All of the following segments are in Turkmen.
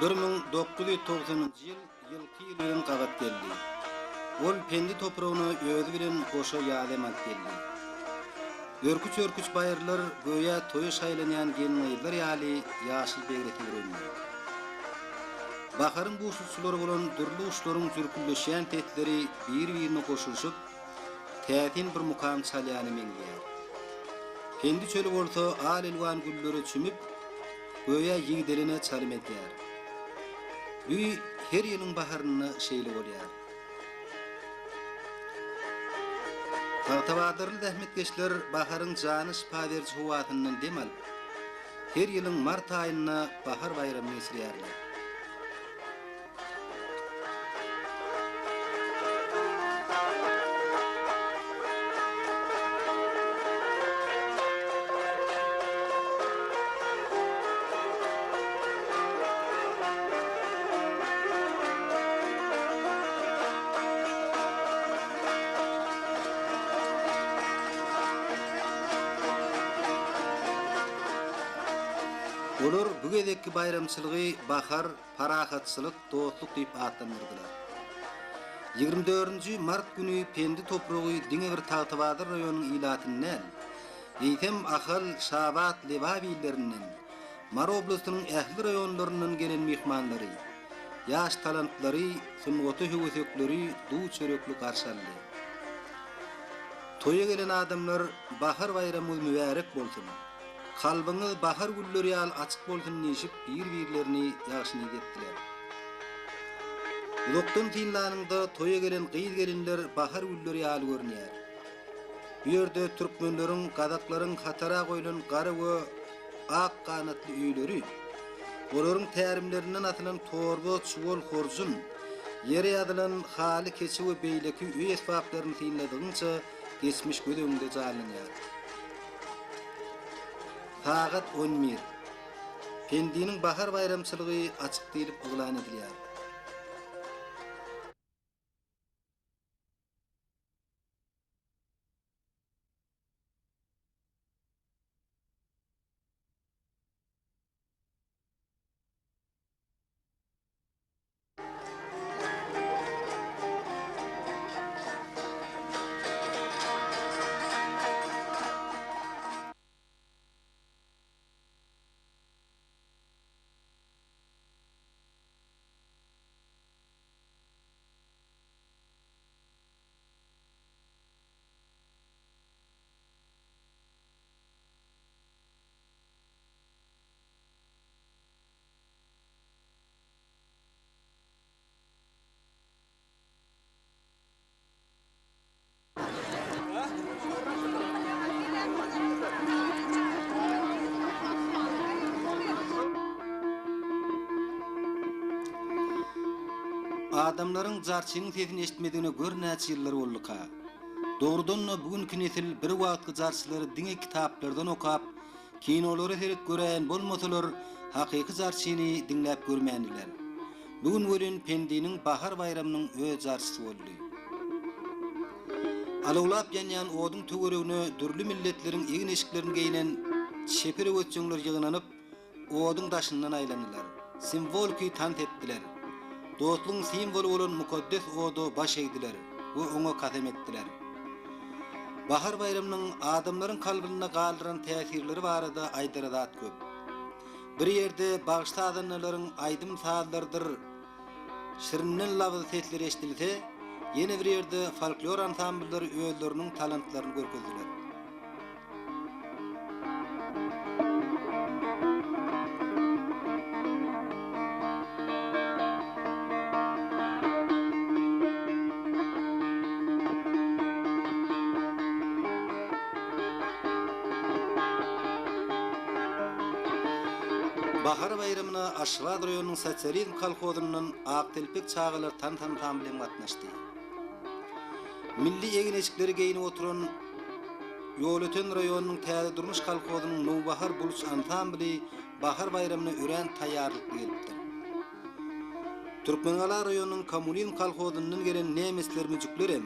1990-njy ýyl ýylky ýyl bilen gabat geldi. Ol Pendi topragyna özi bilen goşa ýaz hem alyp geldi. Örküç-örküç baýyrlar göýä toýa şaýlanýan gelin-gyzlar ýaly ýaşyl begrese bürendi. Baharyň buşlukçylary bolan dürli guşlaryň jürküldeşýän sesleri bir-birine goşulyşyp, täsin bir mukam çalýana meňzeýär. Pendi çöli bolsa al-elwan güllere çümüp, göýä ýigdelene çalym edýär. Bu her ýylyň baharynda şeýle bolýar. Tagtabazarly zähmetkeşler baharyň jana şypa beriji howasyndan dem alyp, her ýylyň mart aýynda bahar baýramyny geçirýärler. Olar bu gezekki baýramçylygy Bahar, parahatçylyk, dostluk diýip atlandyrdylar. Ýigrimi dördünji mart güni Pendi topragy diňe bir Tagtabazar raýonynyň ilatyny däl, eýsem Ahal, Şabat, Lebap illerinden, Mary oblastynyň ähli raýonlaryndan gelen myhmanlary, ýaş talantlary, sungata höwesekleri duz-çörekli garşy aldy. Toýa gelen adamlar Bahar baýramyňyz mübärek bolsun! Kalbyňyz bahar gülleri ýaly açyk bolsun diýşip bir-birlerini ýagşy niýet etdiler. Uzakdan synlanyňda toýa gelen gyz-gelinler bahar gülleri ýaly görünýär. Bu ýerde türkmenleriň, gazaklaryň hatara goýlan gara we ak ganatly öýleri, olaryň tärimlerinden asylan torba, çuwal, horjun, ýere ýazylan haly, keçe we beýleki öý esbaplaryny synladygyňça geçmiş göz öňüňde janlanýar. Sagat on bir. Pendiniň bahar baýramçylygy açyk diýlip yglan edilýär. Adamlaryň jarçynyň sesini eşitmedigine gör näçe ýyllar bolduka. Dogrudan-da bu günki nesil bir wagtky jarçylary diňe kitaplardan okap, Kinolara seret göräýen bolmasalar, hakyky jarçyny diňläp görmändiler. Bu gün welin Pendiniň bahar baýramynyň öz jarçysy boldy. Alawlap ýanýan oduň töweregine dürli milletleriň egin-eşiklerini geýnen çeper öwezjeňler ýygnanyp, oduň daşyndan aýlandylar, simwoliki tans etdiler. Dostlugyň simwoly bolan mukaddes oda baş egdiler we oňa kasam etdiler. Bahar baýramynyň adamlaryň kalbynda galdyran täsirleri barada aýdara zat köp. Bir ýerde bagşy-sazandalaryň aýdym-sazlarydyr şirinden labyzly sesleri eşidilse, ýene bir ýerde folklor ansambllary özleriniň talantlaryny görkezdiler. Bahar baýramyna Aşgabat raýonynyň Sosializm kolhozyndan Ak telpek çagalar tans ansambly hem gatnaşdy. Milli egin-eşikleri geýnip oturan Ýolöten raýonynyň Täze durmuş kolhozynyň Nowbahar buluç ansambly bahar baýramyna örän taýýarlykly gelipdir. Türkmengala raýonynyň Kommunizm kolhozyndan gelen nemesler müjükler hem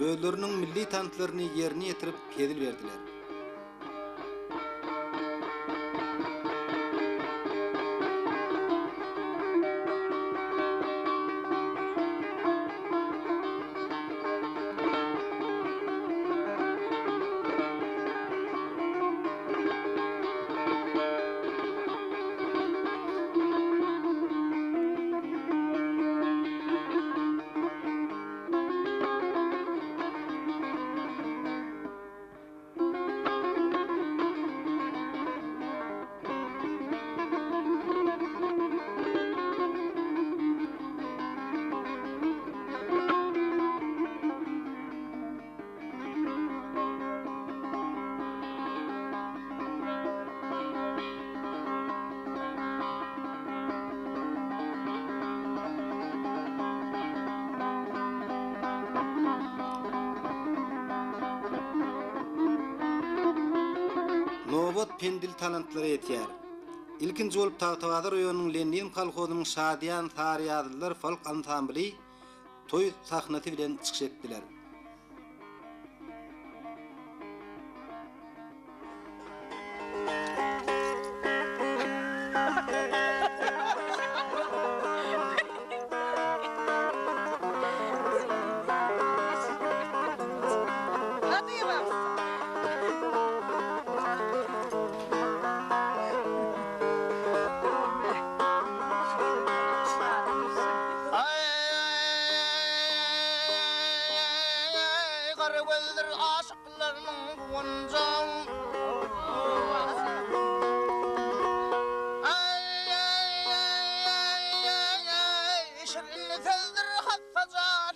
özleriniň milli tanslaryny ýerine ýetirip hezil berdiler. Nobat pendil talantlara ýetýär. Ilkinji bolup Tagtabazar raýonynyň Lenin kolhozynyň Şadyýan saryýazylylar folk ansambly toý sahnasy bilen çykyş etdiler. Aý, gara gözdir aşyklarynyň guwanjy. Aý, şirin sözdür hassa janyň.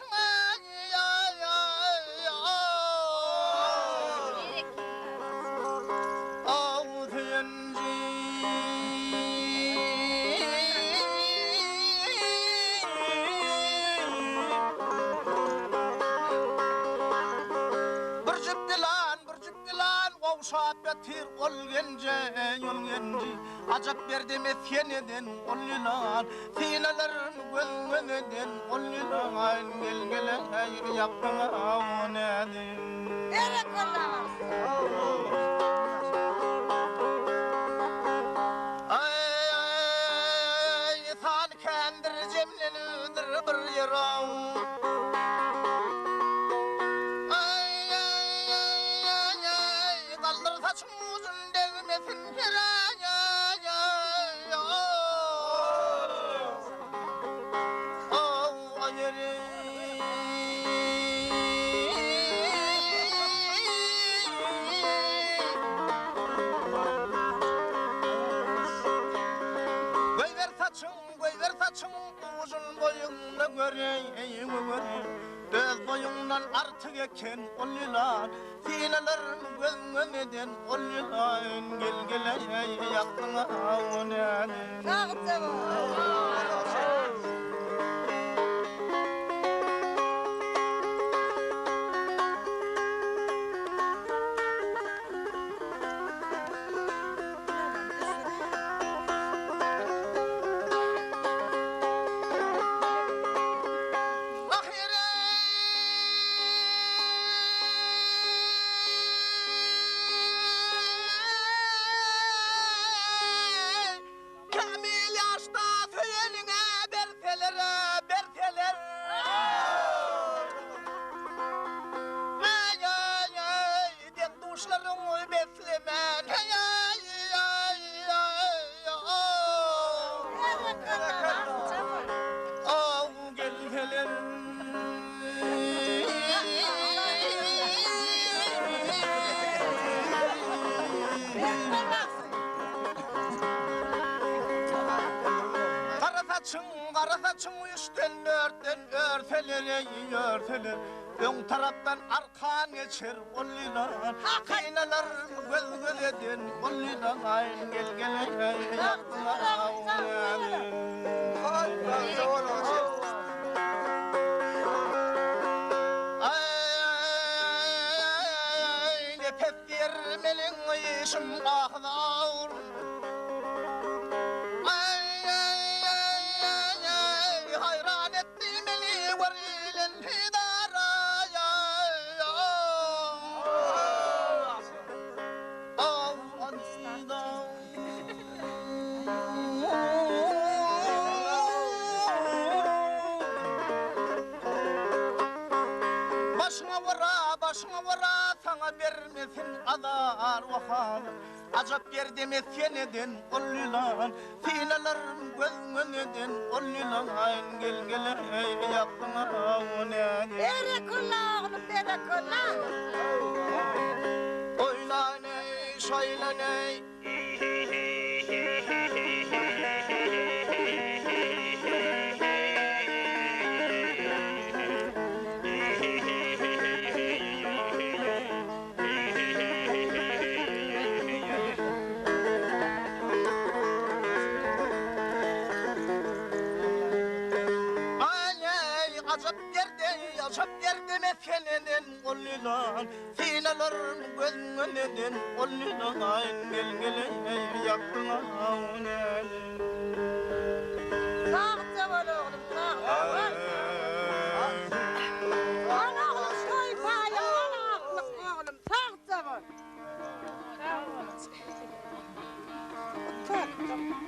Bir jüp ýylan, bir jüp ýylan gowşap ýatyr ol genje, ol genji. Ajap berde mesgen eden ol ýylan, Synalaryny göz-göz eden ol ýylan. Gel, gel, eý, ýakdyň-a o näzi. Berekella bagşy. Aý, sany kändir jemlenipdir bir ýere. Aý, galdyr saçyň ujun degmesin ýere. Goýber saçyň, goýber saçyň ujun boýuňda göreýin, göreýin. Öz boýuňdan artyk eken ol ýylan, Synalaryn göz-göz eden ol ýylan. Gel, gel-eý, ýakdyň-a o näni. Sagja bol. Kämil ýaşda söýeniňe berseler, berseler. Eý-eý-eý, deň-duşlaryňy beslemän, Aw gelseler. Gara saçyň, gara saçyň üçden-dörtden örseler, eý, örseler. Öň tarapdan arkan geçer ol ýylan. Synalar göz-göz eden ol ýylan. Gel, gel, eý, ýakdylar. Aý, nepes diýer meniň işim ahy-zar. Aý-aý-aý-aý, haýran etdi meni görülen didar. Başyňa wara, başyňa wara, saňa bermesin azar wahal. Ajap ýerde mesgen eden ol ýylan, Synalaryn göz-göz eden ol ýylan. Gel, gel, eý, ýakdyň-a o näni. Berekella oglum, berekella. Oýlan eý, şaýlan eý. Aý-aý, ajap ýerde. Ogşap ýerde mesgen eden ol ýylan, Synalaryn gözüňe neden ol ýylan, Gel gel-eý, ýakdyň-aw meni. Sagja bol oglum, sagja bol. Bol oglum, toý paýyň bol aklyk oglum, sagja bol. Sag bol. Gutardyk.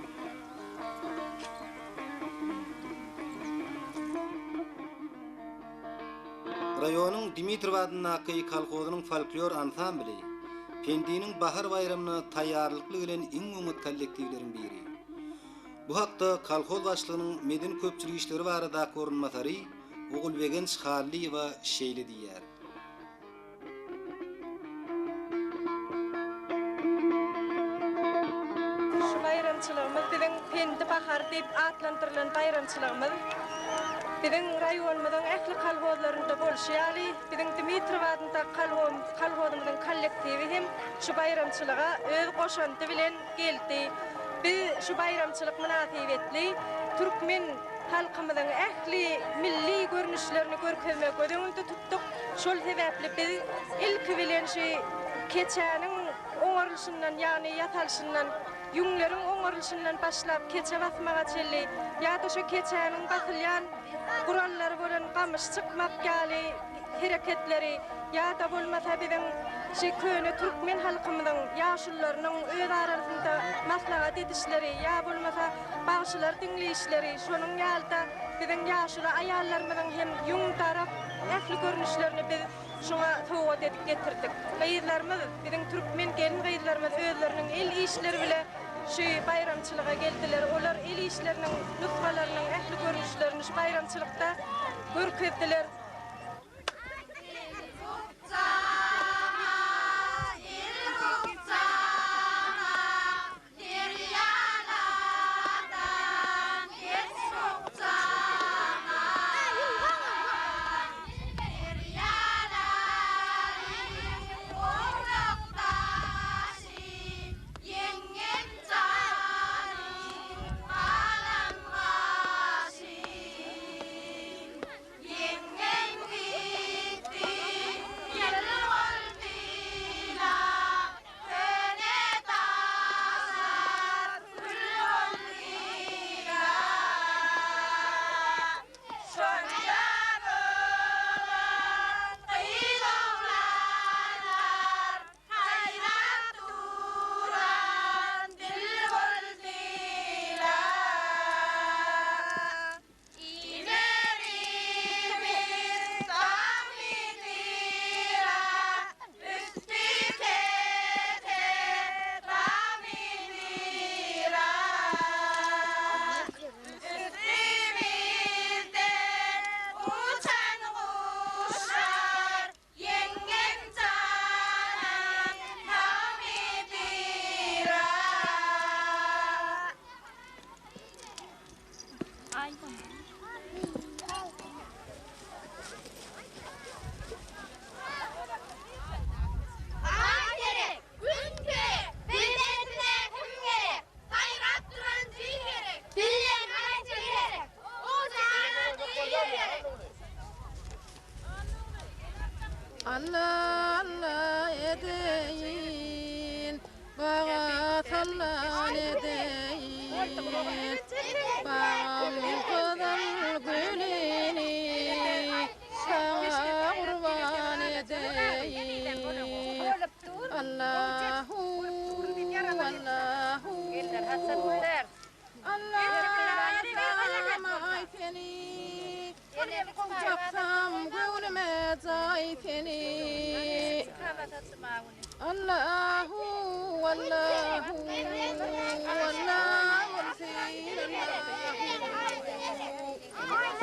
Raýonyň Dmitrow adyndaky kolhozynyň folklor ansambly Pendiniň bahar baýramyna taýýarlykly gelen iň oňat kollektiwleriň biri. Bu hakda kolhoz başlygynyň medeni-köpçülik işleri baradaky orunbasary Ogulbegenç Hallyýewa şeýle diýýär. Şu baýramçylygymyz biziň Pendi bahary diýip atlandyrylan baýramçylygymyz. Biziň raýonymyzyň ähli kolhozlarynda bolşy ýaly, biziň Dmitrow adyndaky kolhozymyzyň kollektiwi hem şu baýramçylyga öz goşandy bilen geldi. Biz şu baýramçylyk mynasybetli türkmen halkymyzyň ähli milli görnüşlerini görkezmegi göz öňünde tutduk. Şol sebäpli biz ilki bilen şu keçäniň oňarylyşyndan, ýagny ýasalyşyndan, ýüňleriň oňarylyşyndan başlap keçe basmaga çenli ýa-da şu keçäniň basylýan gurallary bolan gamyş çykmak ýaly hereketleri ýa-da bolmasa biziň şu köne türkmen halkymyzyň ýaşulularynyň öz arasynda maslahat edişleri ýa bolmasa bagşylar diňleýişleri, şonuň ýaly-da biziň ýaşuly aýallarymyzyň hem ýüň darak ähli görnüşlerini biz şuňa sowgat edip getirdik. Gyzlarymyz, biziň türkmen gelin-gyzlarymyz özleriniň el işleri bile şu baýramçylyga geldiler. Olar el işleriniň nusgalarynyň ähli görnüşlerini şu baýramçylykda görkezdiler. Alla alla edeýin, Baga sallan edeýin. Bagymyň gyzyl gülüni Saňa gurban edeýin. Allahu, Allahu, Alla tanamaý seni, Tapsam göwnüme jaý seni. Allahu, Allahu, Alla bolsun Allahu.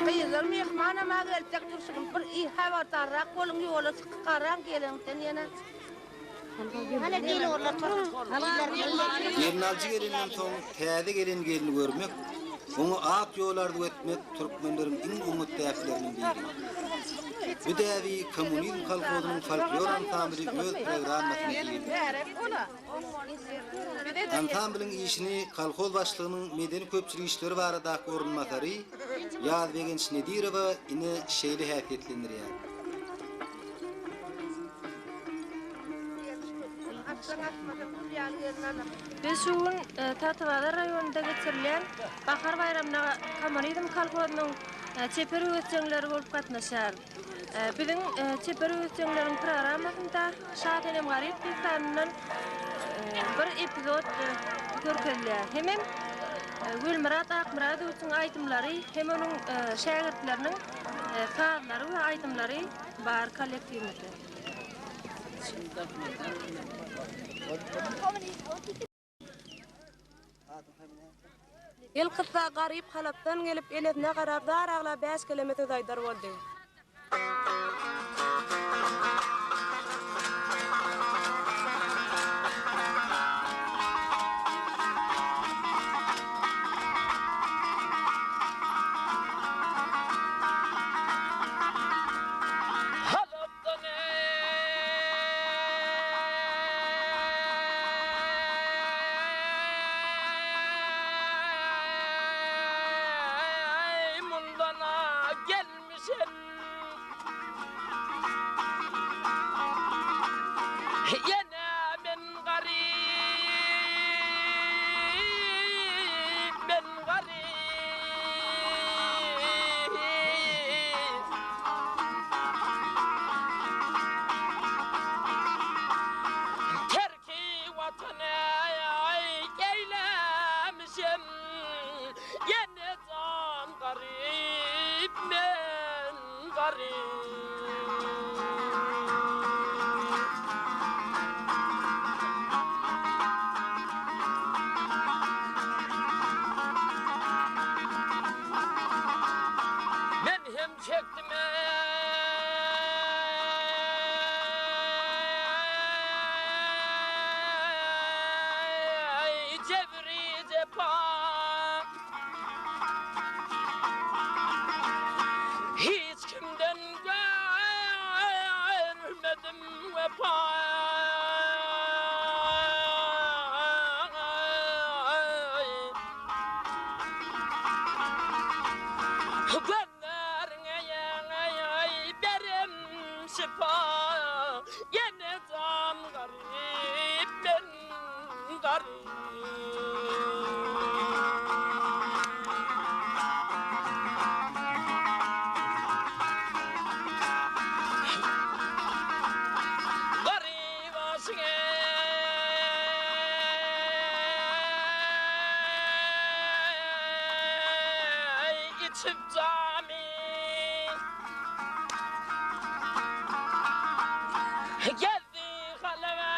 Gyzlar myhmanam-a geljek durşuny bir habardarrak boluň ýola çykyp garaň geleňden ýene. Gelnaljy gelenden soň täze gelen gelni görmek, oňa ak ýol arzuw etmek türkmenleriň iň oňat däpleriniň biri. biri. Bu däbi Kommunizm kolhozynyň folklor ansambly öz programmasyna girizdi. Ansamblyň işini kolhoz başlygynyň medeni-köpçülik işleri baradaky orunbasary Ýazbegenç Nedirowa ine şeýle häsiýetlendirýär. Biz şu gün Tagtabazar raýonynda geçirilýän Bahar baýramyna Kommunizm kolhozynyň çeper höwesjeňleri bolup gatnaşýarys. Biziň çeper höwesjeňleriň programmasynda Şasenem Garyp dessanyndan bir epizod görkezilýär. Hemem Gülmyrat Akmyradowiçiň aýdymlary hem onuň şägirtleriniň sazlary we aýdymlary bar kollektiwimizde. Elkyssa Garyp Halapdan gelip, enesine garap, zar aglap bäş keleme söz aýdar boldy. Halapdan eý mundana gelmişem. Ýene men garyp, men garyp. Terki watany eýlemişem, Ýene jan garyp men garyp. Men hem çekdim eý jebri jepa. Hiç kimden görmedim wepa. Gözleriňe berem şypa, Ýene jan garyp men garyp. Garyp aşyk eý, içip jamy. Geldi Halaba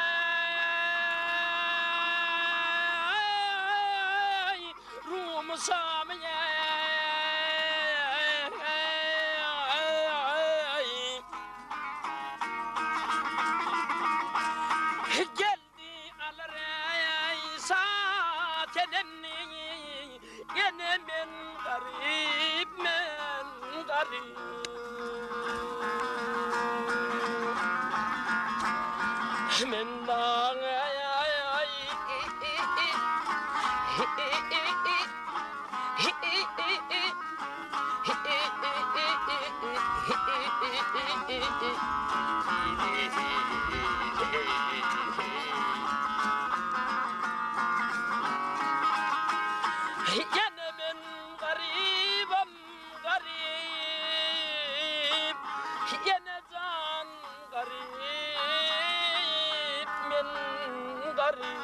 eý, Rumy Şamy eý. Geldi alar eý Şasenemni, Ýene men garyp, men garyp. Men Ýene men garybam garyp, Ýene jan garyp men garyp.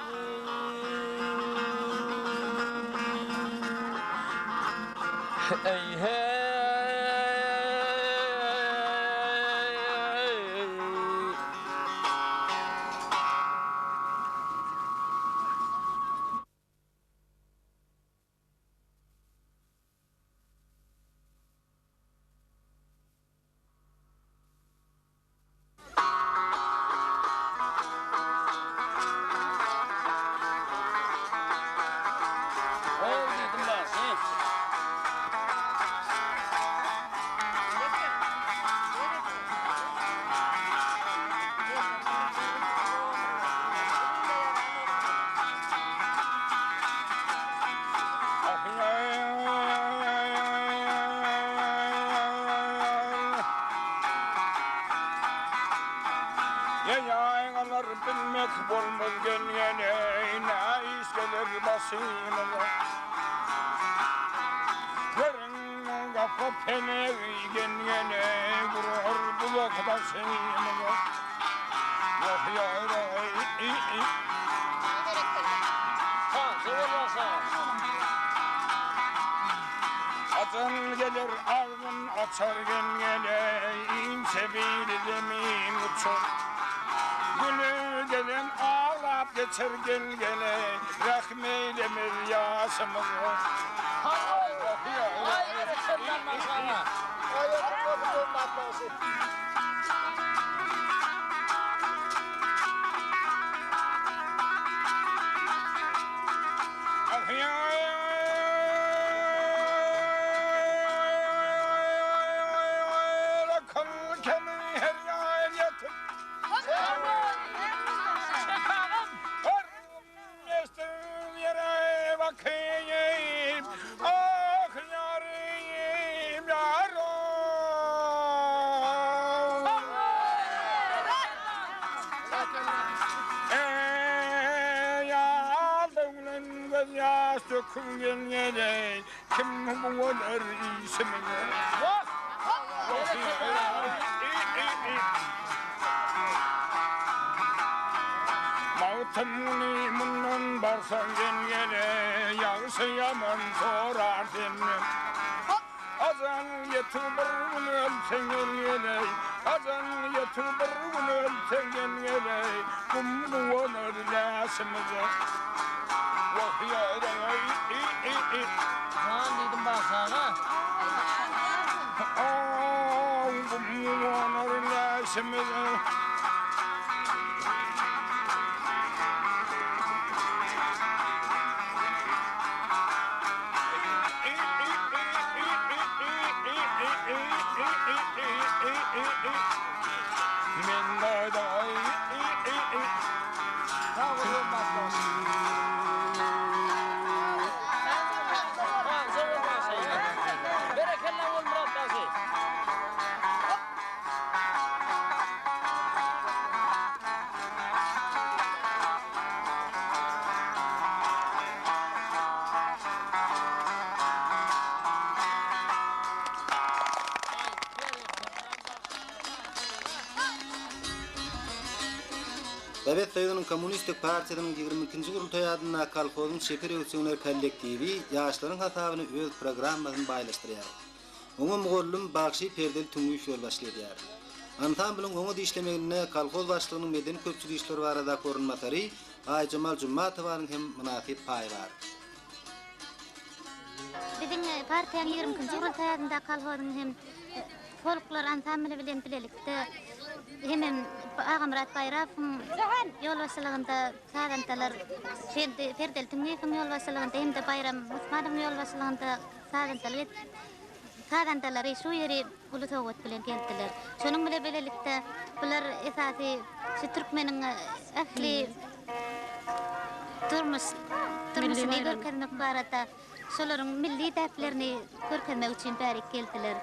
Eý heý. Ýaýgalar bilmek bolmaz gel geleý nä iş geler başymyza. Görüň gapa pelegi gel geleý gurar duzak başymyza. Wah ýaraý. Ajal geler agzyn açar gel geleý inçe bili zemin uçar. Güli gelen aglap geçer gel geleý rähm eýlemez ýaşymyza. Eý, aldawlan gözýaş döküp gelgeleý, Kim guwanar işimize? Magtymguly mundan barsaň gelgeleý, Ýagşy-ýaman sorar senden. Ajal ýetir bir gün ölseň gel-geleý, Ajal ýetir bir gün ölseň gel-geleý, Gum guwanar läşimize. Wah ýaraý-y-y-y. Jan diýdim bagşaga. Aw, gum guwanar läşimize. Berekella Ogulmyrat bagşy. Sowet Soýuzynyň Kommunistik partiýasynyň 22-nji gurultaýy adyndaky kolhozyň çeper öwütseňler kollektiwi ýaşlaryň hasabyna öz programmasyny baýlaşdyrýar. Oňa mugallym Bagşy Perdeli Tüňňüýew ýolbaşçylyk edýär. Ansamblyň oňat işlemeginde kolhoz başlygynyň medeni-köpçülik işleri baradaky orunbasary Aýjemal Jummatowanyň hem mynasyp paýy bar. Biziň partiýanyň 22-nji gurultaýynda kolhozyň hem folklor ansambly bilen bilelikde hemem Agamyrat Baýrakowyň ýolbaşçylygynda sazandalar Perdeli Tüňňüýewiň ýolbaşçylygynda hem-de Baýram Osmanowyň ýolbaşçylygynda sazandalyk edip, sazandalary şu ýeri uly sowgat bilen geldiler. Şonuň bile bilelikde bular esasy şu türkmeniň ähli durmuş durmuşyny görkezmek barada şolaryň milli däplerini görkezmek üçin bärik geldiler.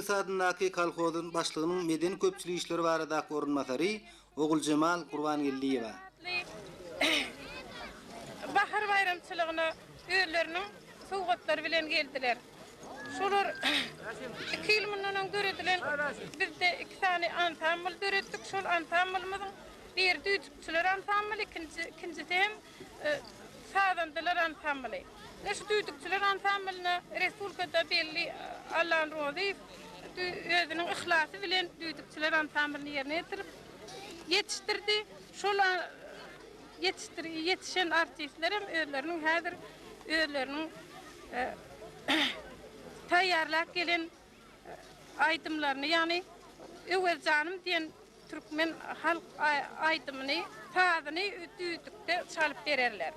Andalyp adyndaky kolhozyň başlygynyň medeni-köpçülik işleri baradaky orunbasary Oguljemal Gurbangeldiýewa. Bahar baýramçylygyna özleriniň sowgatlary bilen geldiler. Şolar iki ýyl mundan öň döredilen bizde iki sany ansambl döretdik. Şol ansamblymyzyň biri düýdükçiler ansambly, ikinjisi hem sazandalar ansambly. Ine şu düýdükçiler ansamblyna respublikada belli Allan Rozyýew özüniň yhlasy bilen düýdükçiler ansamblyny ýerine ýetirip ýetişdirdi. Şol ýetişdir ýetişen artistler hem özleriniň häzir özleriniň taýýarlap gelen aýdymlaryny, ýagny Öwez janym diýen Türkmen halk aýdymyny, sazyny düýdükde çalyp bererler.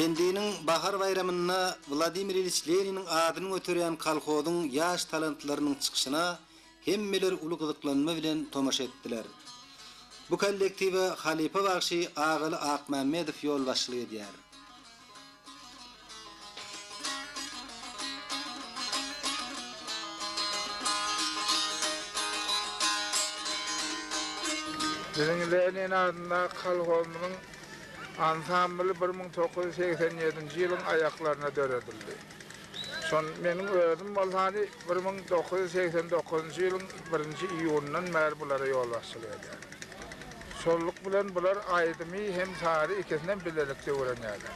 Pendiniň bahar baýramynda Wladimir Iliç Leniniň adyny göterýän kolhozyň ýaş talantlarynyň çykyşyna hemmeler uly gyzyklanma bilen tomaşa etdiler. Bu kollektiwe halypa bagşy Agaly Akmämmedow ýolbaşçylyk edýär. Biziň Lenin adyndaky kolhozymyzyň ansambly 1987-nji ýylyň aýaklarynda döredildi. Şon meniň özüm bolsany 1989-njy ýylyň birinji iýunyndan bäri bulara ýolbaşçylyk edýän. Şolluk bilen bular aýdymy hem sazy ikisinem bilelikde öwrenýärler.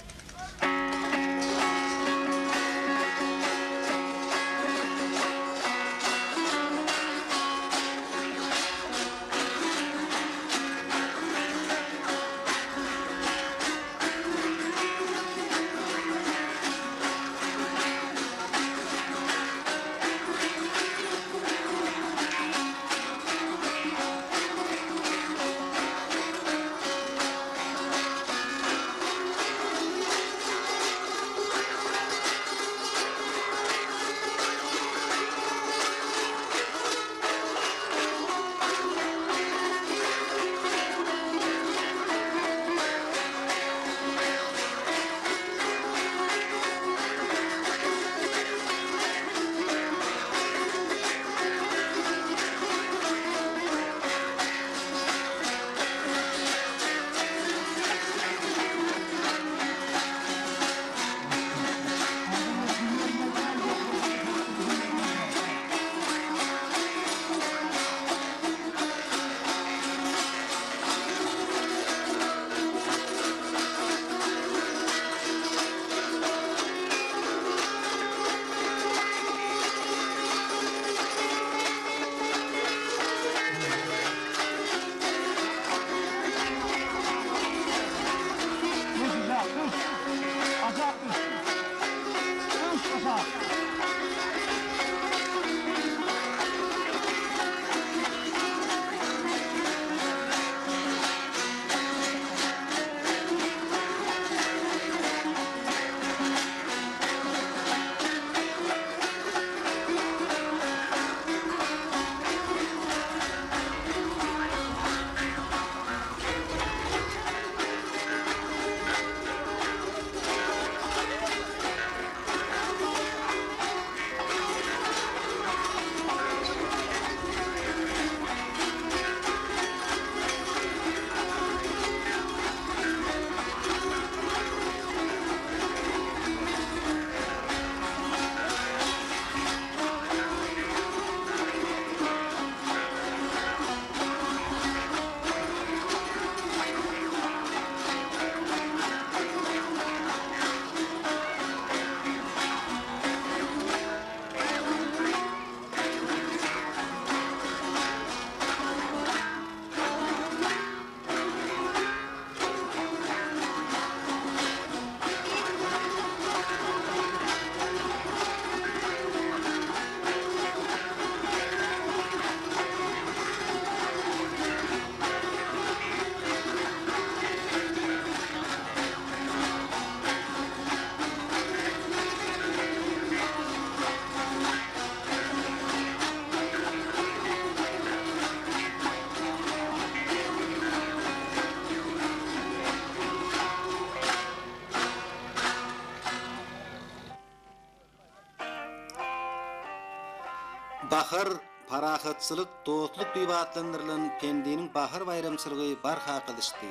Bahar, parahatçylyk, dostluk diýip atlandyrylan Pendiniň bahar baýramçylygy barha gyzyşdy.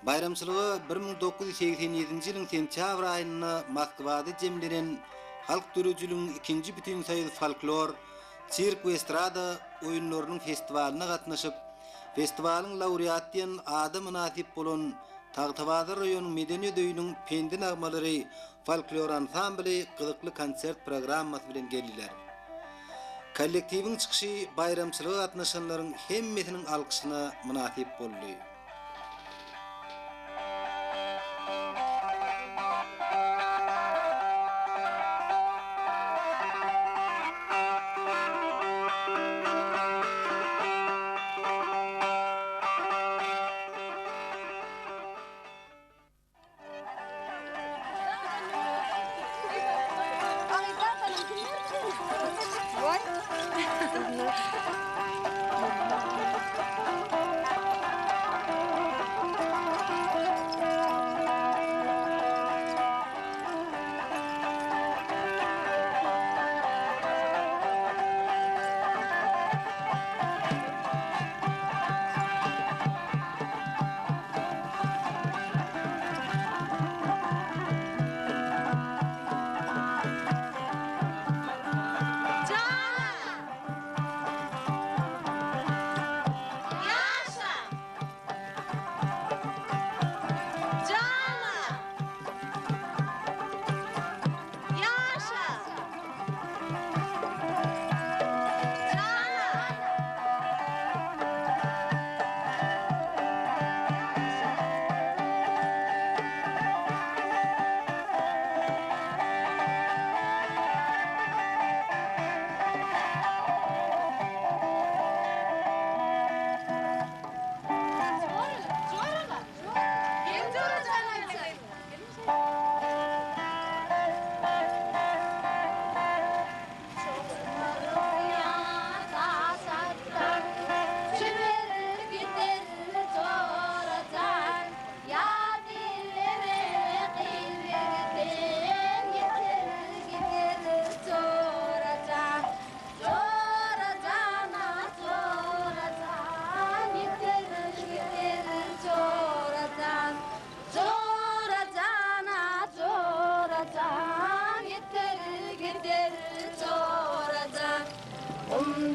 Baýramçylyga 1987-nji ýylyň sentýabr aýynda Moskwada jemlenen halk döredijiliginiň ikinji bütinsoýuz folklor, sirk we estrada oýunlarynyň festiwalyna gatnaşyp, festiwalyň laureaty diýen ada mynasyp bolan Tagtabazar raýonynyň Medeniýet öýüniň Pendi nagmalary folklor ansambly gyzykly konsert programmasy bilen geldiler. Kollektiwiň çykyşy baýramçylyga gatnaşanlaryň hemmesiniň alkyşyna mynasyp boldy.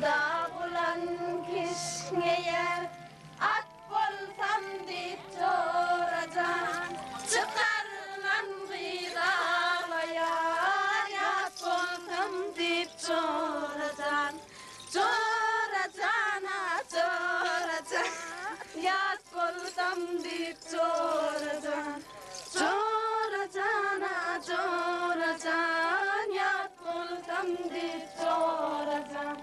Munda gulan kişňeýär, At bolsam diýip jora jan, Çykarylan gyz aglaýar, Ýat bolsam diýip jora jan, Jora jan-a, jora jan, Ýat bolsam diýip jora jan, Jora jan-a, jora jan, Ýat bolsam diýip jora jan.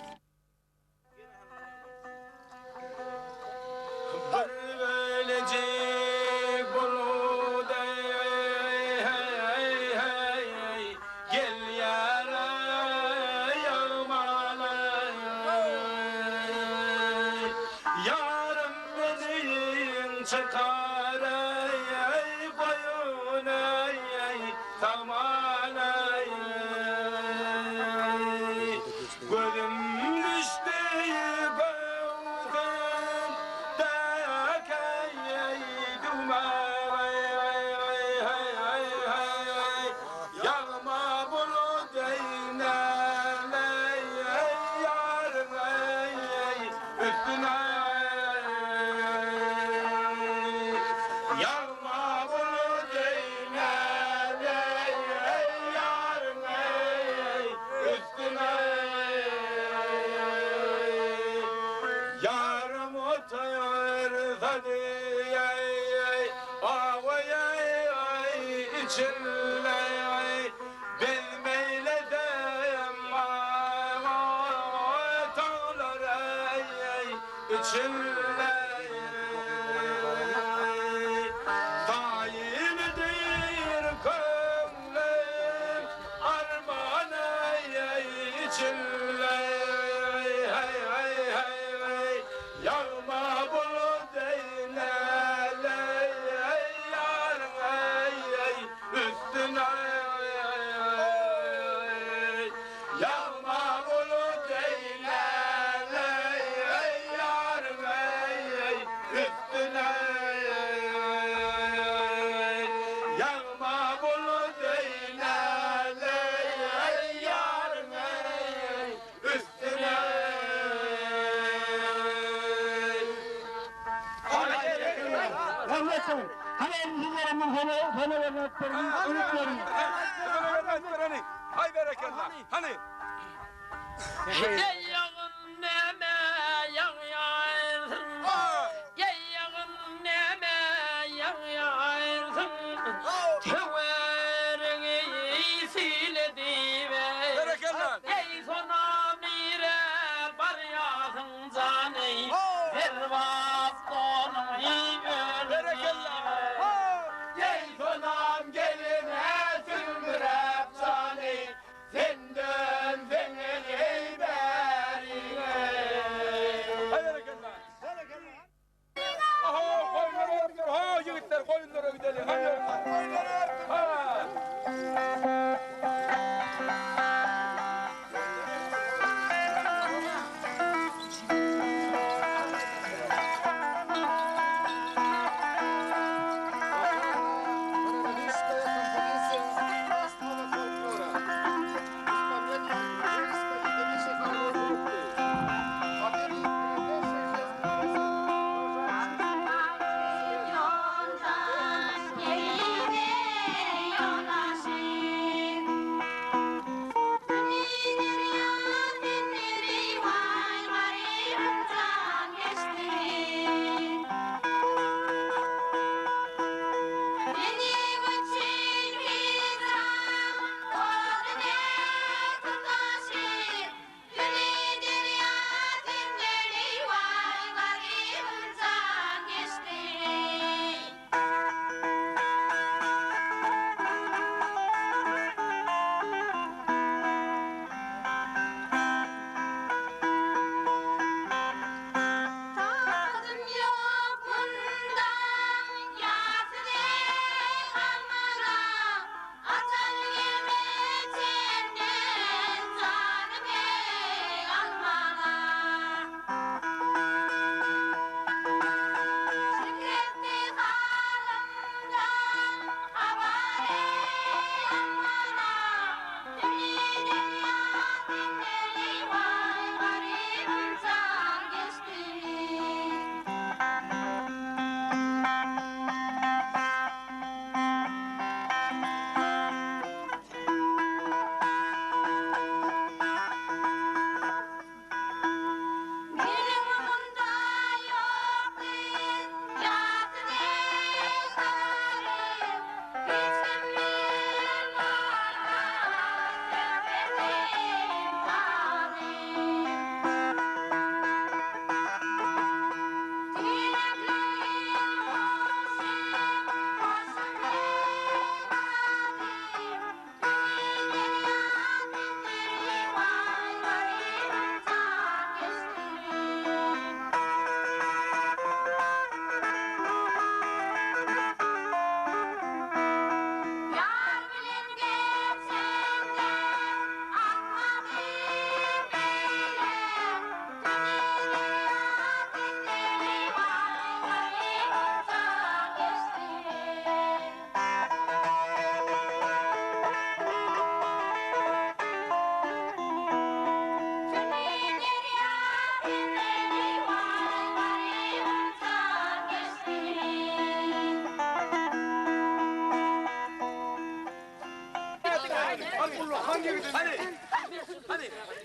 Bir bölejik bulut eý, gelýär ýagmaly. Ýarym meniň çykar eý, goýun eý, sagman eý. Gözüm düşdi göwsündäki düwmä Ýagma bulut eýnäleý ýaryň üstüne Ýagma bulut eýnäleý ýaryň Üstüne ýarym otursa diýeý, awaýaý içinde bezm eýlesem taglar içinde Taýyndyr köňlüm Arman eý içinde Ýagma bulut eýnäleý ýaryň eý üstüne Ýagma bulut eýnäleý ýaryň eý üstüne Ýagma bulut eýnäleý ýaryň eý üstüne. Haý berekella. Hany. Eý ýagyn näme ýagýarsyň? Eý ýagyn näme ýagýarsyň? Töweregi sil ediber. Berekella. Eý sonam nirä barýarsyň jany? Berbat donuňy Berekella. Eý sonam geline sülmüräp jany, Senden seňňel eý bäbek.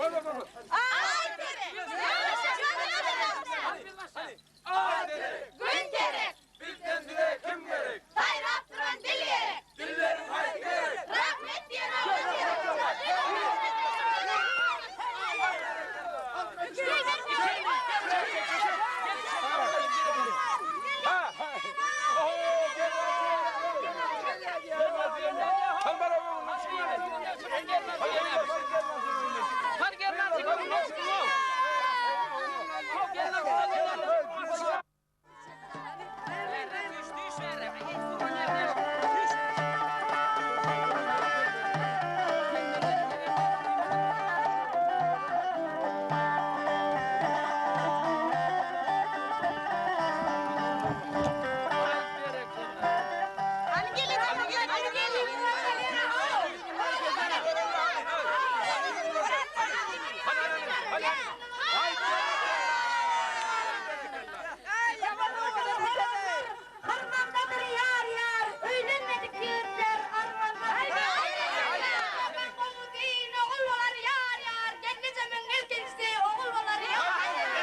Aý gerek! Aý gerek! Gün gerek! Bizden bize kim gerek? Saýrap duran dil gerek! Dilleriň haýsy gerek? Rahmet diýen oglan gerek! Harmandadyr ýar ýar, öýlenmedik ýigitler armandadyr. Gowusy ogul bolar ýar ýar, gelnejemiň ilkinjisi ogul bolar ýar ýar.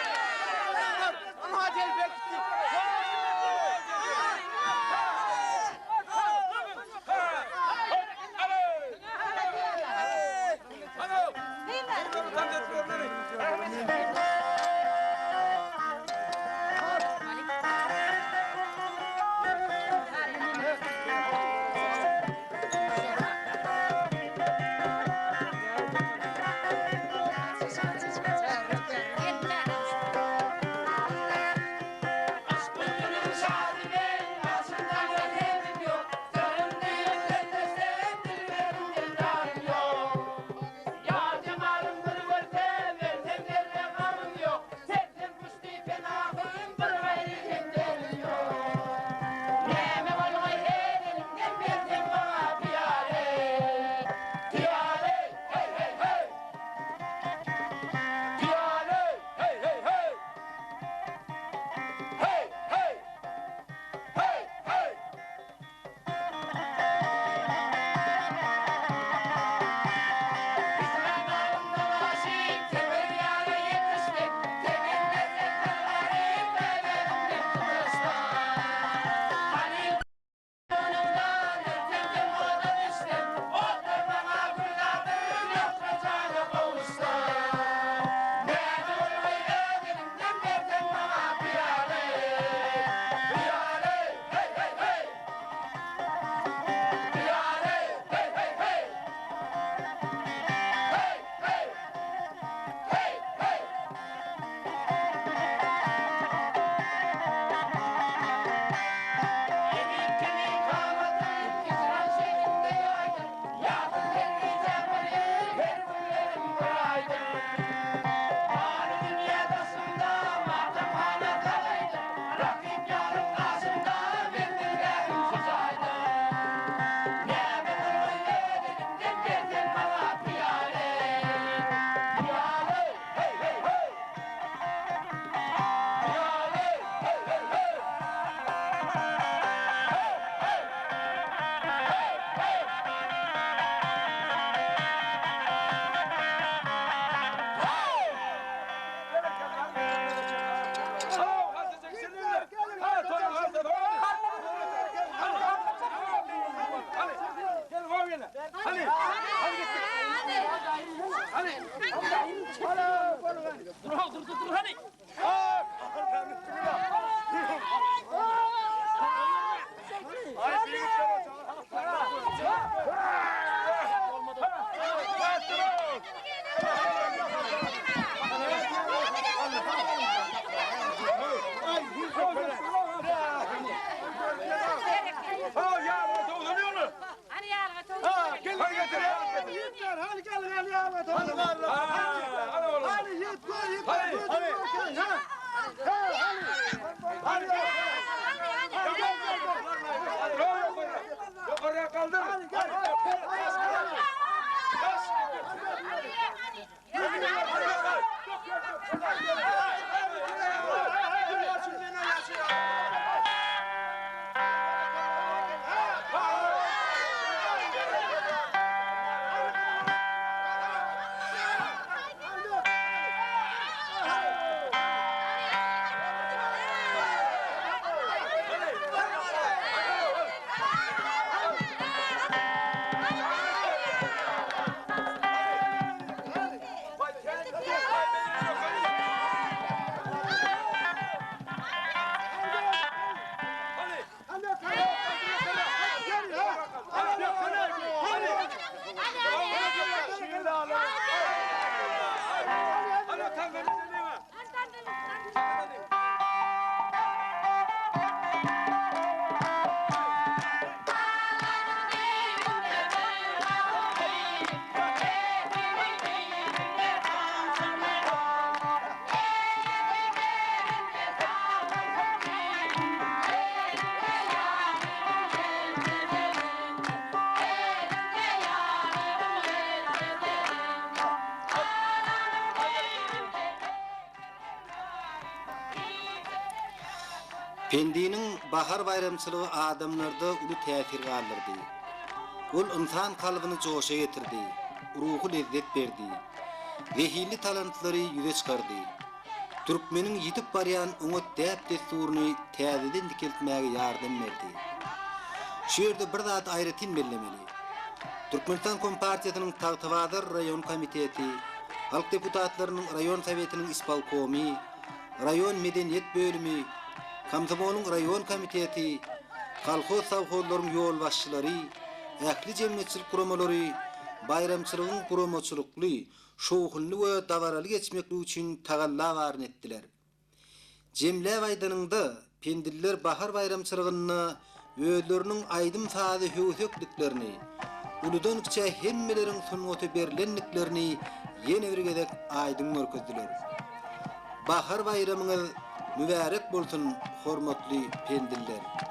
Pendiniň bahar baýramçylygy adamlarda uly täsir galdyrdy. Ol ynsan kalbyny joşa getirdi, ruhy lezzet berdi. Zehinli talantlary ýüze çykardy. Türkmeniň ýitip barýan oňat däp-dessuryny täzeden dikeltmäge ýardam berdi. Şu ýerde bir zady aýratyn bellemeli. Türkmenistan Kompartiýasynyň Tagtabazar raýon komiteti, Halk deputatlarynyň raýon sowetiniň ispolkomy, raýon medeniýet bölümi, komsomolyň raýon komiteti, kolhoz-sowhozlaryň ýolbaşçylary, ähli jemgyýetçilik guramalary baýramçylygyň guramaçylykly, şowhunly we dabaraly geçmekligi üçin tagalla baryny etdiler. Jemläp aýdanyňda, pendiller bahar baýramçylygynda özleriniň aýdym-sazy höwsekdiklerini, uludan-kiçä hemmeleriň sungata berlendiklerini ýene bir gezek aýdyň görkezdiler. Bahar baýramyňyz mübärek bolsun, hormatly pendiller!